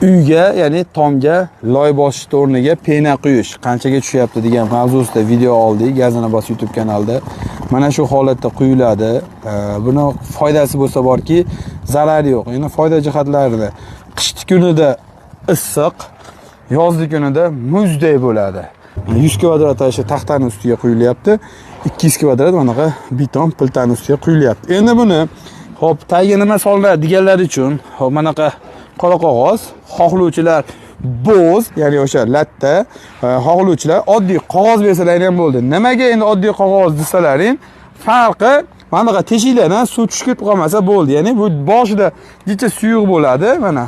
Uyga, ya'ni tomga loy bosishni o'rniga pena quyish qanchaga tushyapti degan mavzusida video oldik Gazini bos YouTube kanalida. Mana shu holatda quyiladi. Buni foydasi bo'lsa borki, zarari yo'q. Endi foyda jihatlarini: qishki kunida issiq, yozgi kunida muzdek bo'ladi. 100 kvadrat shu taxtani ustiga quyilyapti. 200 kvadrat manaqa beton plitani ustiga quyilyapti. Endi buni, hop, tagiga nima solinadi deganlar uchun, hop, manaqa qora qog'oz, xohlovchilar bo'z, ya'ni o'sha latta, xohlovchilar oddiy qog'oz bersalaring ham bo'ldi. Nimaga endi oddiy qog'oz desalaring, farqi mana bunaqa teshiklardan suv tushib ketib qolmasa bo'ldi. Ya'ni bu boshida jicha suyuq bo'ladi, mana.